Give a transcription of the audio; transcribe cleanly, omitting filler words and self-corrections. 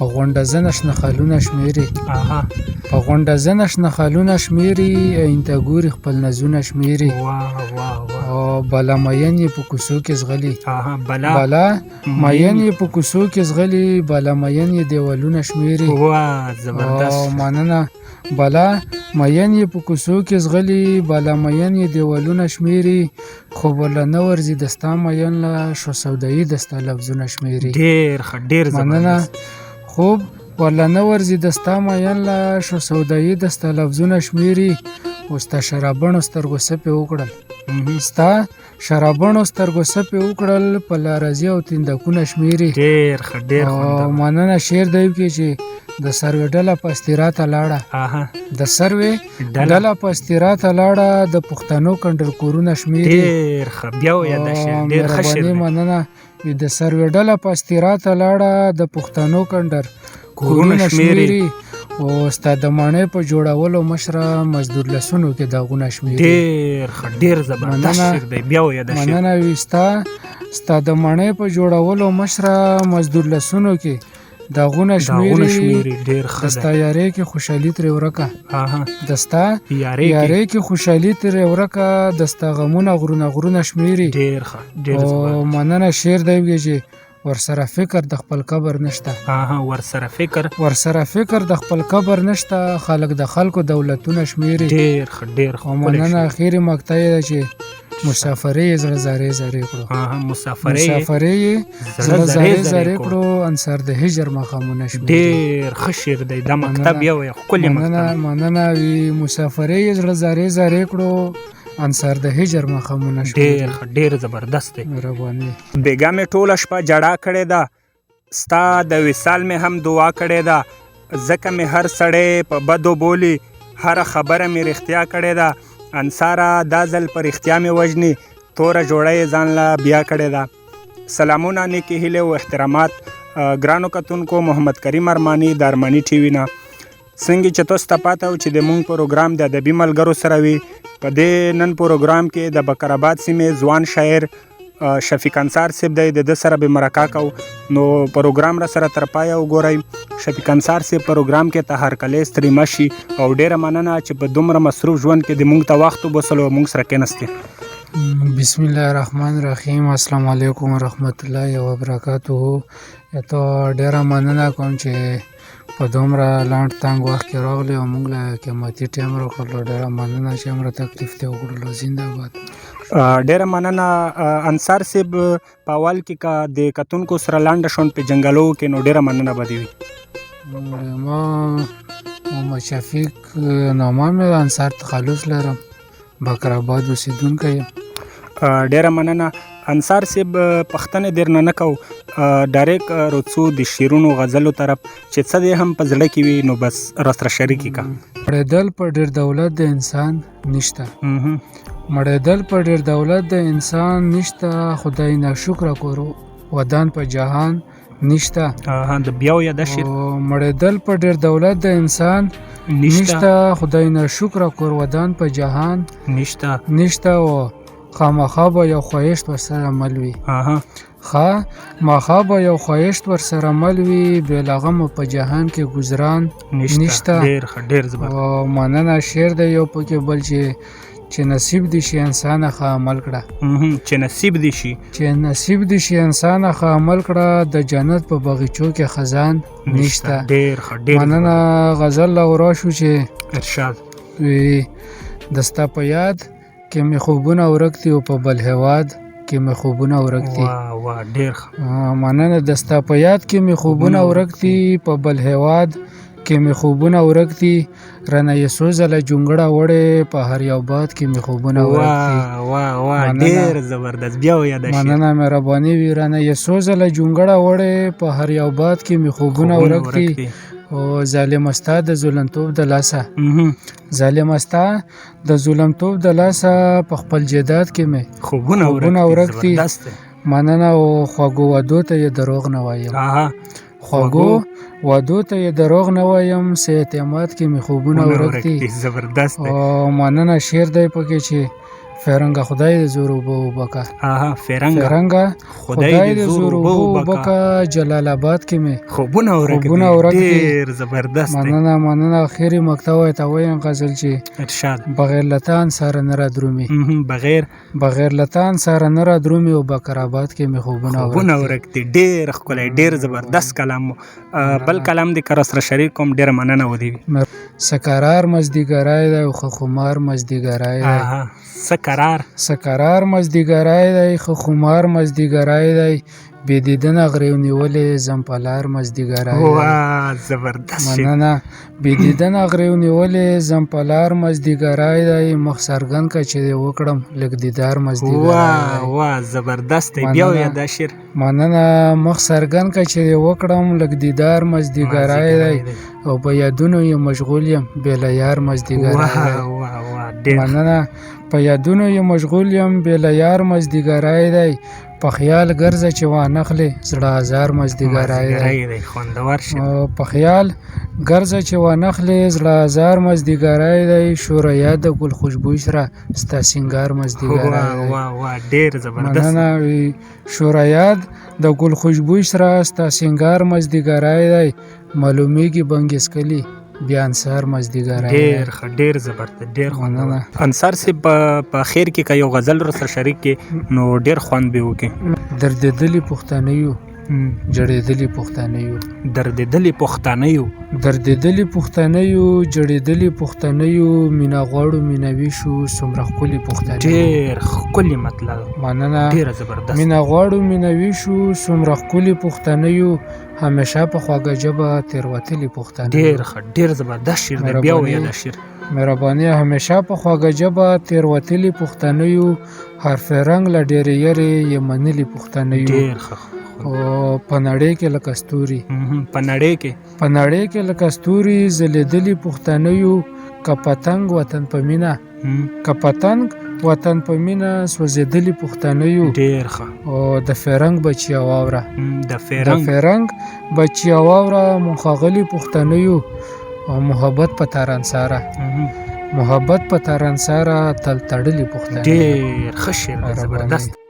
په غونډه زنه شنه خالونه شمیري. په غونډه زنه شنه خالونه شمیري، عین ته ګوري خپل نزونه شمیري. واه واه واه. او بلا مین یې په کوڅو کې زغلي. بلا بلا مین یې په کوڅو کې زغلي، بلا مین یې دیوالونه شمیري. واه زبردست. او مننه. بلا مین یې په کوڅو کې زغلي، بلا مین یې دیوالونه شمیري، خو ورله نه ورځي د ستا مین له شو سودایي د ستا لفظونه شمیري. ډېر ښه، ډېر مننه. زبردست. خوب ورله نه ورځي د ستا مین له شو سودایي د ستا لفظونه شمیري، او ستا شرابڼو سترګو سپې وکړل، ستا شرابڼو سترګو سپې وکړل، په لارزي او تیندکونه شمیري. ډېر ښه، ډېر او خوندور. مننه. شعر دی کې چې د سروې ډله په استرا ته لاړه، د سروې ډله په استرا ته لاړه، د پښتنو کنډر کورونه شمیري. ډېر ښه، بیا وایه دا شعر، ډېر ښه شعر مهرباني. دی. مننه. د سروې ډله په استرا ته لاړه، د پښتنو کنډر کورونه شمیري. او ستا د ماڼۍ په جوړولو مشره مزدور لسونو کې داغونه شمیري. ډېر ښه، ډېر زبردست مننه. شعر دی، بیا وایه دا شعر. مننه. وي ستا د ماڼۍ په جوړولو مشره مزدور لسونو کې داغونه داغونه شمیري. شمیري، ډېر ښه د ستا دی. یارۍ کې خوشحالي ترې ورکه، د ستا یارۍ کې یارۍ کې خوشحالي ترې ورکه، د ستا غمونه غرونه غرونه شمیري. ډېر ښه، ډېر او زبردست. مننه. شعر دی وي چې ورسره فکر د خپل قبر نشته، ورسره فکر، ورسره فکر د خپل قبر نشته، خلک د خلکو دولتونه شمیري. ډېر ښه، ډېر او ښکلی مننه. شعر. اخري مقطع یې ده چې مسافرې یې زړه زارې زارې کړو، مسافرې یې مسافرې یې زړه زړه زارې زارې زارې زارې کړو. کړو، انصار د هجر ماښامونه شمیري. ډېر ښه شعر دی دا مکتب، مننه. یو یې ښکلی مننه. مکتب. مننه. وي مسافرې یې زړه زارې زارې کړو، انصار د هجر ماښامونه شمیري. ډېر ښه، ډېر زبردست دی. مهرباني. بېګا مې ټوله شپه جړا کړې ده، ستا د وصال مې هم دعا کړې ده، ځکه مې هر سړی په بدو بولي، هره خبره مې رښتیا کړې ده، انصاره دا ځل په رښتیا مې وژني، توره جوړه یې ځان له بیا کړې ده. سلامونه، نیکې هیلې او احترامات ګرانو کتونکو، محمد کریم ارماني د ارماني ټي وي نه. څنګه چې تاسو ته پاته و چې د مونږ پروګرام د ادبي ملګرو سره وي، په دې نن پروګرام کې د بکرآباد سیمې ځوان شاعر شفیق انصار صاحب دی، د ده سره به مرکه کوو، نو پروګرام را سره تر پایه وګورئ. شفیق انصار صاحب پروګرام کې ته هرکلی ستړي مه شي او ډېره مننه چې په دومره مصروف ژوند کې د مونږ ته وخت وباسلو او مونږ سره کېناستې. بسم الله الرحمن الرحیم. السلام علیکم ورحمت الله وبرکاته. ته ډېره مننه کوم چې په دومره لنډ تنګ وخت کې راغلی او موږ له قیمتي ټایم راکړلو. ډېره مننه چې هومره تکلیف دې وکړلو. زنده باد. ډېره مننه. انصار صاحب، په اول کې که د کتونکو سره لنډه شون په جنګلو کې نو ډېره مننه به دې وي. ما محمد شفیق نامه مې ده، انصار تخلص لرم، بکرآباد اوسېدونکی یم. ډېره مننه انصار صاحب. پوښتنې درنه نه کوو، ډایرک روڅو د شعرونو غزلو طرف، چې څه دې هم په زړه کې وي نو بس راسره شریک یې که. مړېدل په ډېر دولت د انسان نشته، مړېدل په ډېر دولت د انسان نشته، خدای ناشکره کور ودان په جهان نشته. د بیا وایه دا شعر. او مړېدل په ډېر دولت د انسان نشته، نشته، خدای ناشکره کور ودان په جهان نشته، نشته، او خامخا به یو خواهشت ورسره مل وي، خامخا به یو خواهشت ورسره مل وي، بې له غمه په جهان کې ګذران نشته. نشته. ډېر ښه، ډېر زبردست. او مننه. شعر دی یو پکې بل چې نصیب دي شي انسانه ښه عمل کړه، چې نصیب دې شي، چې نصیب دي شي انسانه ښه عمل کړه، د جنت په باغچو کې خزان نشته. ډېر ښه، ډېر مننه. غزل له ورا شو چې ارشاد. وي د ستا په یاد کې مې خوبونه ورک دي او په بل هیواد کې مې خوبونه ورک دي. واه واه، ډېر ښه. مننه. د ستا په یاد کې مې خوبونه ورک دي، په بل هیواد کې مې خوبونه ورک دي، رانه یې څو ځله جونګړه وړې، په هر یو باد کې مې خوبونه ورک دي. واه واه واه، مننه. ډېر زبردست، بیا وایه دا شعر. مننه، مهرباني وي. رانه یې څو ځله جونګړه وړې، په هر یو باد کې مې خوبونه ورک دي. او ظالمه ستا د ظلمتوب د لاسه، ظالمه ستا د ظلمتوب د لاسه، په خپل جیداد کې مې خوبونه خوبونه ورک ورک دي. دي. زبردست دی. مننه. او خوږو وعدو ته یې دروغ نه وایم، خوږو وعدو ته یې دروغ نه وایم، څه اعتماد کې مې خوبونه ورک دي. زبردست دی. او مننه. شعر دی پکې چې فیرنګه خدای دې زور اوبه وبکه. اها، فیرنګه فیرنګه خدای دې زور اوبه وبکه. جلال آباد کې مې خوبونه ورک خوبونه ورک دي. ډیر زبردست دی. مننه مننه. اخري مکتب ته وایم غزل چې ارشاد. بغیر له تا انصاره نه را درومي. بغیر بغیر له تا انصاره نه را درومي او بکر آباد کې مې خوبونه خوبونه ورک دي. ورک دي. ډیر ښکلی، ډیر زبردست کلام و. بل کلام دې که راسره شریک کوم، ډیره مننه ودی وي. سکرار مزدیګرای دی او ښه خمار مزدیګرای دی. اها، څه قرار. سکرار مزدیګرای دی، ښه خمار مزدیګرای دی، بې دیدنه غریو نیولې زم په لار مزدیګرای دی. وا، زبردست شعر. مننه. بې دیدنه غریو نیولې زم په لار مزدیګرای دی، مخ څرګند که چې دې وکړم لږ دیدار مزدیګرای وا دی. وا، زبردست دی. بیا مننه. وایه دا شعر. مننه. مخ څرګند که چې دې وکړم لږ دیدار مزدیګرای دی، او په یادونو یې مشغول یم بې له یار مزدیګرای وا دی. وا وا، ډیر مننه. په یادونو یې مشغول یم بې له یار مزدیګرای دی، په خیال ګرځه چې وانخلې زړه ازار مزدیګرای دی. مازدیګری دی، خوندور شعر. او په خیال ګرځه چې وانخلې زړه ازار مزدیګرای دی، شوریا د ګل خوشبوی سره ستا سینګار مزدیګرای وا دی. وا وا، ډیر زبردست. مننه. وی شوریاد د ګل خوشبوی سره ستا سینګار مزدیګرای دی، معلومیږي بنګس کلی بیا انصار مزدیګرای دی. ډیر ښه، ډیر زبردست، ډیر خوندور. مننه. انصار صاحب، په اخر کې که یو غزل ورسره شریک کې نو ډیر خوند به وکړي. دردېدلي پښتانه یو، جړېدلي پښتانه یو. دردېدلي پښتانه یو. دردېدلي پښتانه یو، جړېدلي پښتانه یو، مینه غواړو مینوي شو، څومره ښکلي پښتانه یو. ډیر ښکلي مطلب. مننه. ډیره زبردست. مینه غواړو مینوي شو، څومره ښکلي پښتانه یو، همیشه په خواږه ژبه تېروتلي پښتانه یو. ډیر ښه، ډیر زبردست شعر دی. بیا وایه دا شعر. مهرباني. همیشه په خواږه ژبه تېروتلي پښتانه یو، هر فرنګ له ډېرې یرې یې منلي پښتانه یو. ډیر ښه. او په نړۍ کې لکه ستوري. په نړۍ کې. په نړۍ کې لکه ستوري ځلېدلي پښتانه یو، که پتنګ وطن په مینه، که پتنګ وطن په مینه سوځېدلي پښتانه یو. ډیر ښه. او د فرنګ بچیا واوره. د د فرنګ. فرنګ بچیا واوره، مونږ ښاغلي پښتانه یو، او محبت په تارانساره، محبت په تارانساره تل تړلي پښتانه یو. ډیر ښه شعر دی، مهرباني. زبردست.